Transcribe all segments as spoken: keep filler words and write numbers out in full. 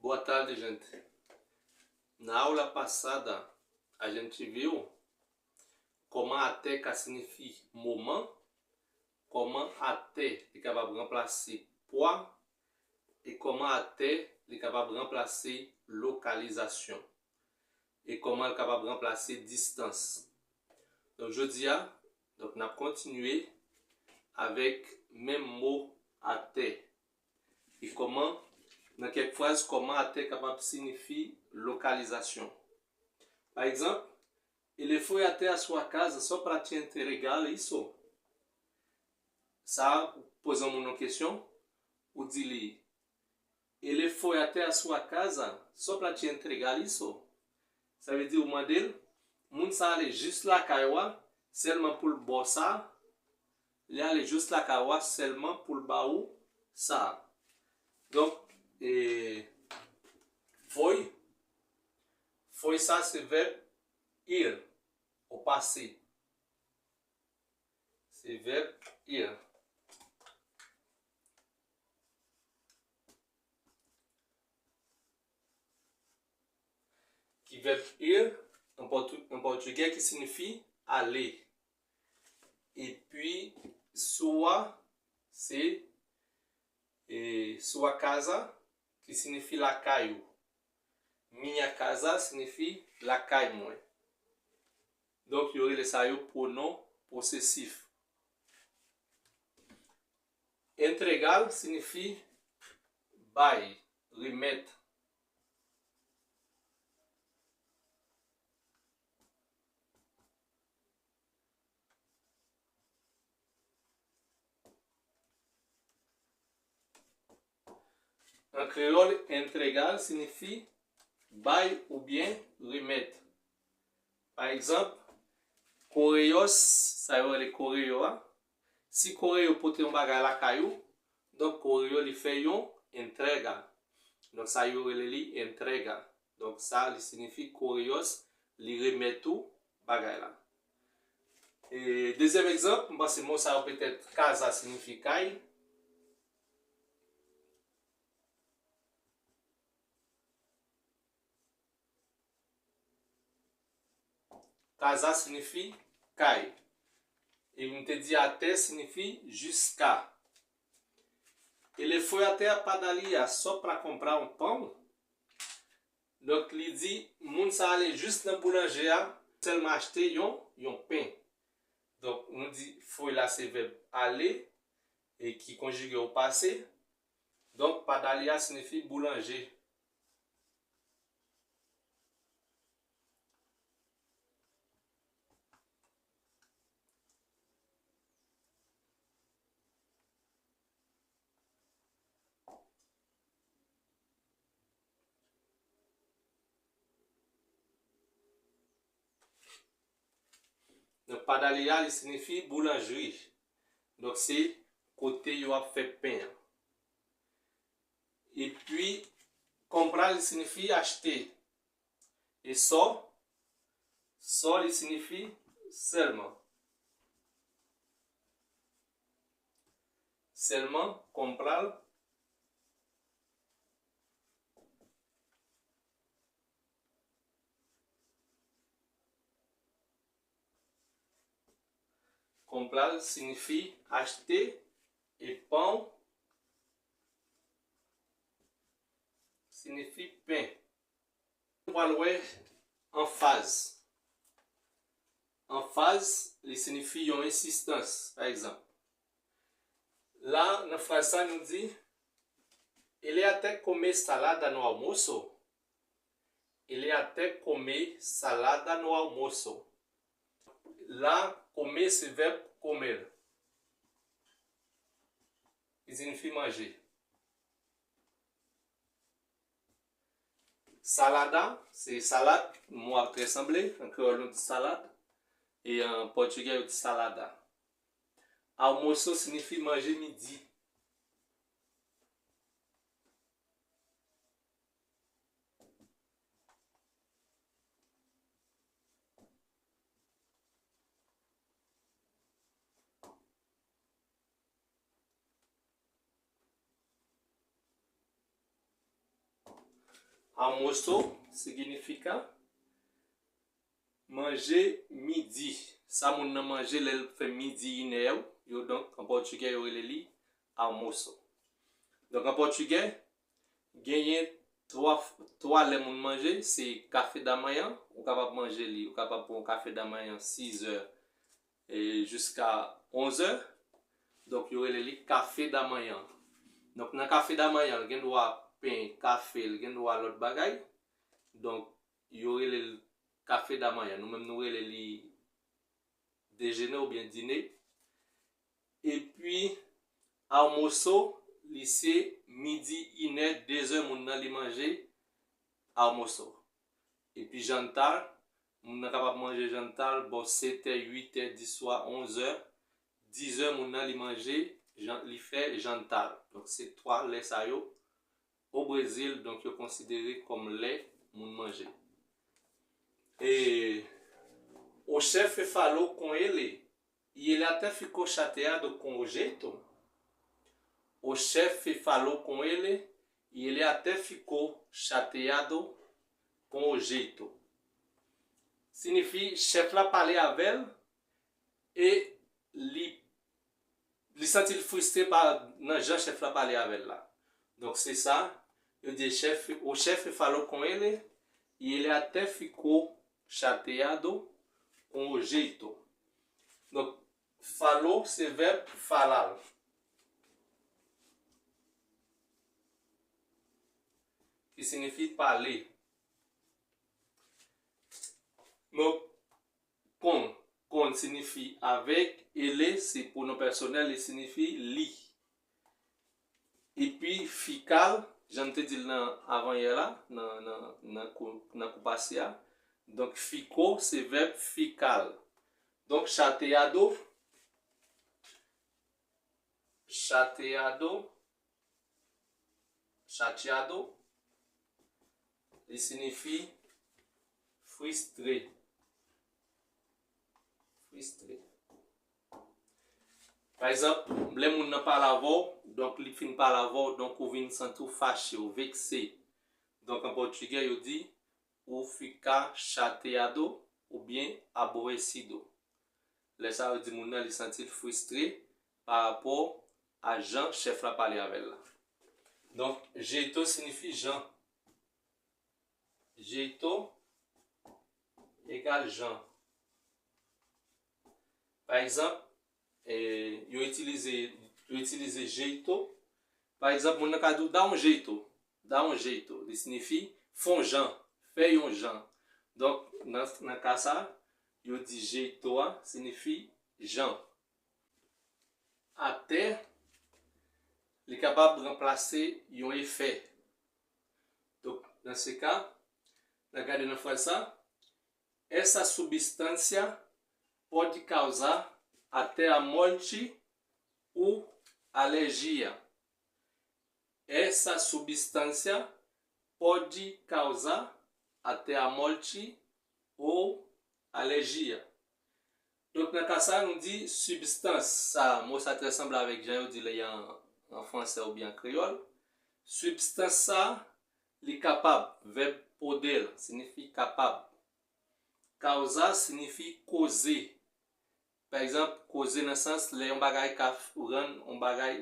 Boa tarde, gente. Na aula passada, a gente viu como até ka sinifi moman, como até li kapab ranplase pwa, e como até li kapab ranplase lokalizasyon, e kòman l kapab ranplase distans. Donk, jodi a, donk, n ap kontinye avèk menm mo até. E kòman, nan kèk fraz, kòman até kapab sinifi lokalizasyon. Pa egzanp, ele foi até a sua casa só para te entregar isso. Sa a, ou poze yon moun yon kesyon, ou di li, ele foi até a sua casa só para te entregar isso. Sa vle di, ou mande l, moun sa ale jis lakay ou a, sèlman pou l ba w sa, li ale jis lakay ou a, sèlman pou l ba ou sa. Donk, e, foi, foi sa se vèb ir, o pase. Se vèb ir. Ki vèb ir, an pòtu-, an pòtugè, ki sinifi ale. Epi, sua, se, e, sua casa, ki sinifi lakay ou. Minha casa sinifi lakay mwen. Donk, yo rele sa yo pwonon posesif. Entregar sinifi bay, remèt. An kreyòl, entregar sinifi bay oubyen remèt. Pa egzanp, correios, sa yo rele koreyo a, si koreyo pote yon bagay lakay ou, donk koreyo li fè yon entrega. Donk sa yo rele li entrega. Donk sa li sinifi correios, li remèt ou bagay la. E dezyèm egzanp, m panse mo sa yo petèt, casa sinifi kay. Casa sinifi kay. E m te di até sinifi jiska. Ele foi até a padaria só para comprar um pão. Donk, li di, moun sa ale jis nan boulanje a, sèlman achte yon, yon pen. Donk, nou di foi la se vèb ale, e ki konjige o pase. Donk, padaria sinifi boulanje. Donk, padaria, li sinifi boulanjri. Donk, se kote yo ap fè pen an. Epi, comprar, li sinifi achte. E só, só, li sinifi sèlman. Sèlman, comprar. Comprar sinifi achte e pão sinifi pen. Nou pral wè anfaz. Anfaz, li sinifi yon ensistans, pa egzanp. La, nan fraz sa, nou di, ele até come salada no almoço. Ele até come salada no almoço. La, comer se vèb comer. Ki sinifi manje. Salada, se salad, mo a trè sanble, an kreyòl nou di salad, e an pòtugè yo di salada. Almoço sinifi manje midi. Almoço significa manje midi. Sa moun nan manje lè l fè midi inè yo, yo, donk, an pòtigè, yo rele li almoço. Donk, an pòtigè, genyen twa, twa lè moun manje, se café da manhã, ou kapab manje li, ou kapab pran yon café da manhã sizè e jiska onzè. Donk, yo rele li café da manhã. Donk, nan café da manhã, l gen dwa pen, kafe, l gen dwa lòt bagay. Donk, yo rele l café da manhã. Nou menm, nou rele li dejene oubyen dine. Epi, almoço, li se midi, inè, dezè, moun nan li manje almoço. Epi, jantar, moun nan kapab manje jantar bò setè, uitè, diswa, onzè, dizè, moun nan li manje, jan, li fè jantar. Donk, se twa lè sa yo, o Brezil, donk, yo konsidere kòm lè moun manje. E, o chefe falou com ele, e ele até ficou chateado com o jeito. O chefe falou com ele, e ele até ficou chateado com o jeito. Siyifi, chèf la pale avè l e li, li santi l fristre pa, nan jan chèf la pale avè l la. Donk, se sa, yo di, chefe, o chefe falou com ele, e ele até ficou chateado com o jeito. Donk, falou se vèb falar, ki siyifi pale. Donk, com, com siyifi avèk, ele se pwonon pèsonèl, li siyifi li. Epi, ficar, jan m te di l nan avanyè la, nan, nan, nan kou, nan kou pase a. Donk, ficou se vèb ficar. Donk, chateado, chateado, chateado, li siyifi fristre. Fristre. Pa egzanp, lè moun nan pale avè w, donk, li fin pale avè w, donk, ou vin santi w fache, w vekse. Donk, an pòtigè, yo di, ou fica chateado oubyen aborrecido. Lè sa yo di moun nan, li santi l fristre pa rapò a jan chèf la pale avè l la. Donk, jeito siyifi jan. Jeito egal jan. Pa egzanp, e, yo itilize, yo itilize jeito. Pa egzanp, moun nan ka di w, dá um jeito. Dá um jeito. Li siyifi fè yon jan, fè yon jan. Donk, nan, nan ka sa, yo di jeito a siyifi jan. Até, li kapab ranplase yon efè. Donk, nan se ka, n a gade nan fraz sa, essa substância pode causar até a morte ou alergia. Essa substância pode causar até a morte ou alergia. Donk, nan ka sa, nou di sibstans sa, mo sa trè sanble avèk jan yo di li an, an fransè oubyen an kreyòl. Sibstans sa, li kapab, vèb poder siyifi kapab. Causar siyifi koze. Pa egzanp, koze nan sans lè yon bagay ka f-, rann yon bagay,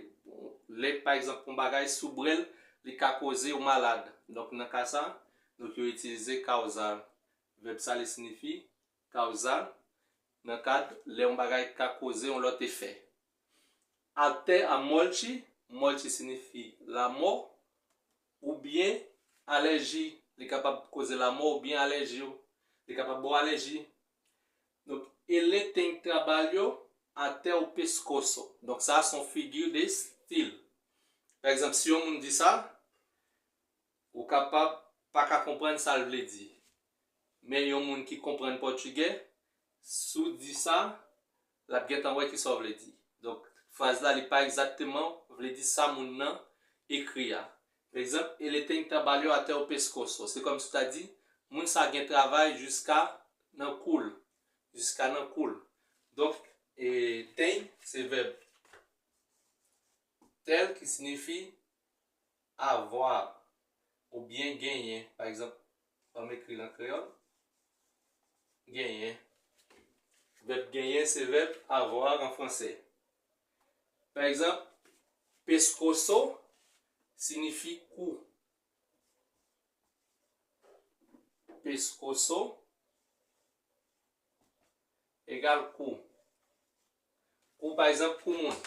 lè, pa egzanp, yon bagay sou brèl, li ka koze w malad. Donk, nan ka sa, donk, yo itilize causar. Vèb sa, li siyifi causar nan kad lè yon bagay ka koze yon lòt efè. Até a morte, morte siyifi lamò, oubyen alèji, li kapab koze lamò oubyen alèji, li kapab ba w alèji. Donk, ele tem trabalho até o pescoço. Donk, sa se yon figi de stil. Pa egzanp, si yon moun di sa, ou kapab pa ka konprann sa l vle di. Men yon moun ki konprann pòtigè, si w di sa, l ap gentan wè ki sa w vle di. Donk, fraz la, li pa egzakteman vle di sa moun nan ekri a. Pa egzanp, ele tem trabalho até o pescoço. Se kòmsi w ta di, moun sa gen travay jiska nan kou l. Jiska nan kou l. Donk, e, tem se vèb ter ki siyifi avoir. oubyen genyen. Pa egzanp, ban m ekri l an kreyòl. Genyen. Vèb genyen se vèb avoir an fransè. Pa egzanp, pescoço siyifi kou. Pescoço egal kou. Kou, pa egzanp, kou moun.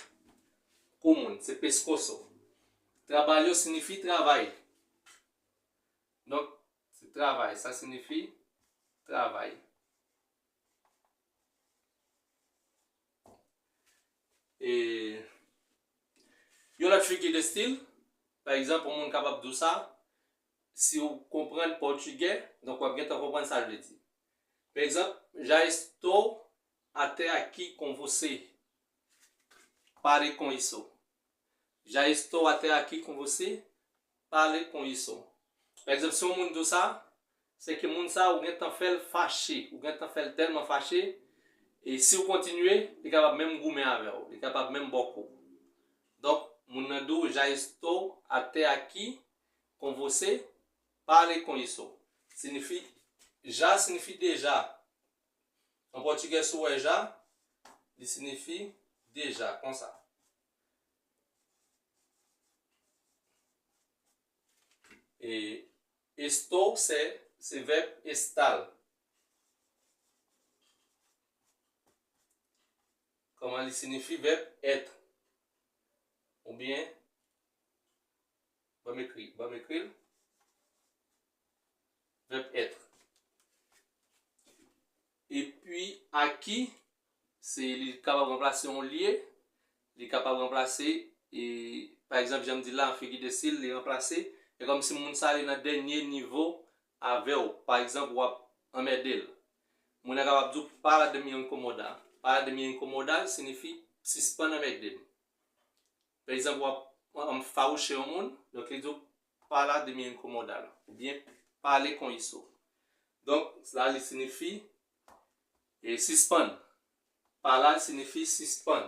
Kou moun, se pescoço. Trabalho siyifi travay. Donk, se travay. Sa siyifi travay. E yon lòt figi de stil, pa egzanp, yon moun kapab di w sa, si w konprann pòtigè, donk w ap gentan konprann sa l vle di. Pa egzanp, já estou até aqui com você. Pare com isso. Já estou até aqui com você. Pare com isso. Pa egzanp, si yon moun di w sa, se ke moun sa, ou gentan fè l fache, ou gentan fè l tèlman fache, e si w kontinye, li kapab menm goumen avè w, li kapab menm ba w kou. Donk, moun nan di w, já estou até aqui com você, pare com isso. Siyifi, já siyifi deja. An pòtigè, si w wè já, li siyifi deja, konsa. E estou se, se vèb estar. Kòman li siyifi vèb être. Oubyen, ban m ekri, ban m ekri l. Vèb être. Epi, aqui, se, li kapab ranplase yon lye, li kapab ranplase, e, pa egzanp, jan m di la, an figi de stil, li ranplase, e kòmsi moun sa li nan dènye nivo avè w. Pa egzanp, w ap anmède l. Moun nan kapab di w, para de me incomodar. Para de me incomodar siyifi sispann anmède m. Pa egzanp, w ap, w ap fawouche yon moun, donk li di w, para de me incomodar, oubyen pare com isso. Donk, sa li siyifi, e, sispann. Parar siyifi sispann.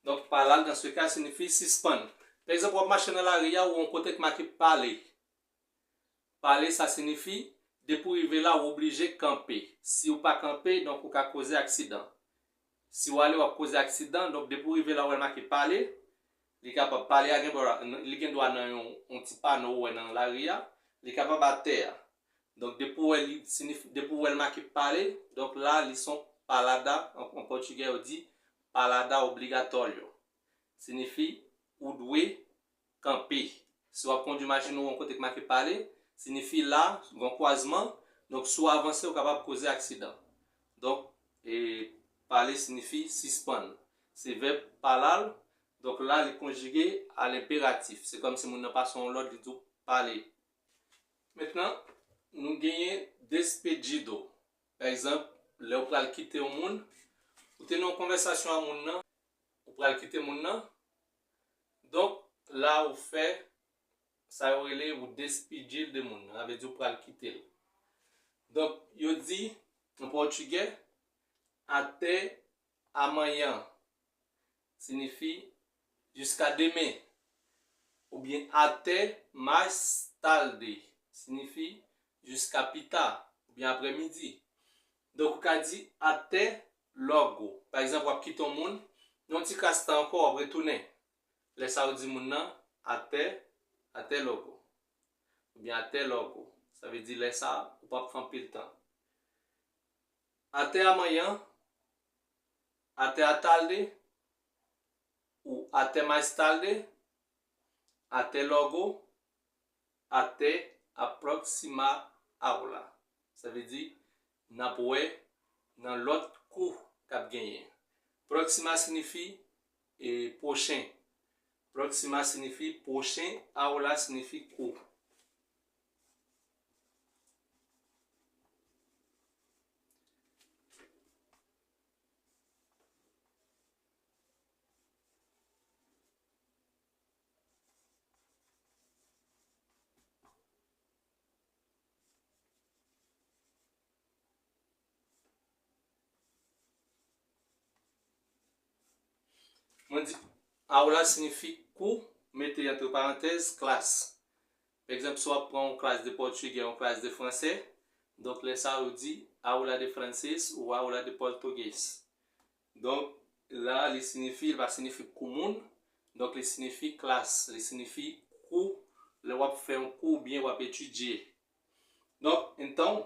Donk, parar, dans ce cas, siyifi sispann. Pa egzanp, w ap mache nan lari a, ou wè yon kote k make pare. Pare, sa siyifi, depi w rive la, ou oblije kanpe. Si w pa kanpe, donk, ou ka koze aksidan. Si w ale, w ap koze aksidan. Donk, depi w rive la, ou wè l make pare, li kapab, pare a gen dwa, li gen dwa nan yon, yon ti pano ou wè nan lari a, li kapab atè a. Donk, depi w wè li siyifi, depi w wè l make pare, donk la, li se yon parada, an, an pòtigè, yo di parada obrigatório. Siyifi, ou dwe kanpe. Si w ap kondui machin ou yon kote k make pare, siyifi la, gen yon kwazman, donk, si w avanse, ou kapab koze aksidan. Donk, e, pare siyifi sispann. Se vèb parar, donk la, li konjige a lenperatif. Se kòmsi moun nan pase yon lòd, li di w pare. Mentnan, nou genyen despedido. Pa egzanp, lè w pral kite yon moun, ou te nan yon konvèsasyon a moun nan, ou pral kite moun nan. Donk, la ou fè sa yo rele ou despidi l de moun nan, sa vle di ou pral kite l. Donk, yo di, an pòtigè, até amanhã siyifi jiska demen, oubyen até mais tarde siyifi jiska pita, oubyen aprèmidi. Donk, ou ka di até logo. Pa egzanp, w ap kite yon moun, nan yon ti kras tan ankò, w ap retounen. Lè sa a, ou di moun nan, até, até logo. Oubyen até logo. Sa vle di lè sa a, ou p ap fè anpil tan. Até amanhã, até à tarde, ou até mais tarde, até logo, até a próxima aula. Sa vle di, n ap wè nan lòt kou k ap genyen. Próxima siyifi, e, pwochen. Próxima siyifi pwochen, aula siyifi kou. Mwen di aula siyifi kou, mete antre parantèz, klas. Pa egzanp, si w ap pran yon klas de pòtigè, yon klas de fransè, donk lè sa a, yo di aula de francês ou aula de português. Donk, la, li siyifi, li pa siyifi kou moun, donk li siyifi klas, li siyifi kou lè w ap fè yon kou oubyen w ap etidye. Donk, então,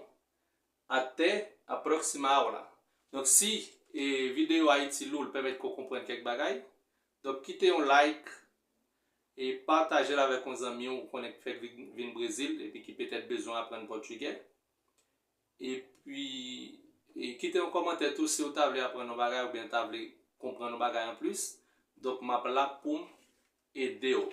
até a próxima aula. Donk, si e, videyo a itil ou, l pèmèt ke w konprann kèk bagay, donk kite yon like e pataje l avèk yon zanmi w ou konnen k fèk vin, vin Brezil epi ki petèt bezwen aprann pòtigè. Epi, e kite yon kòmantè tou si w ta vle aprann yon bagay oubyen ta vle konprann yon bagay anplis. Donk, m ap la pou m ede w.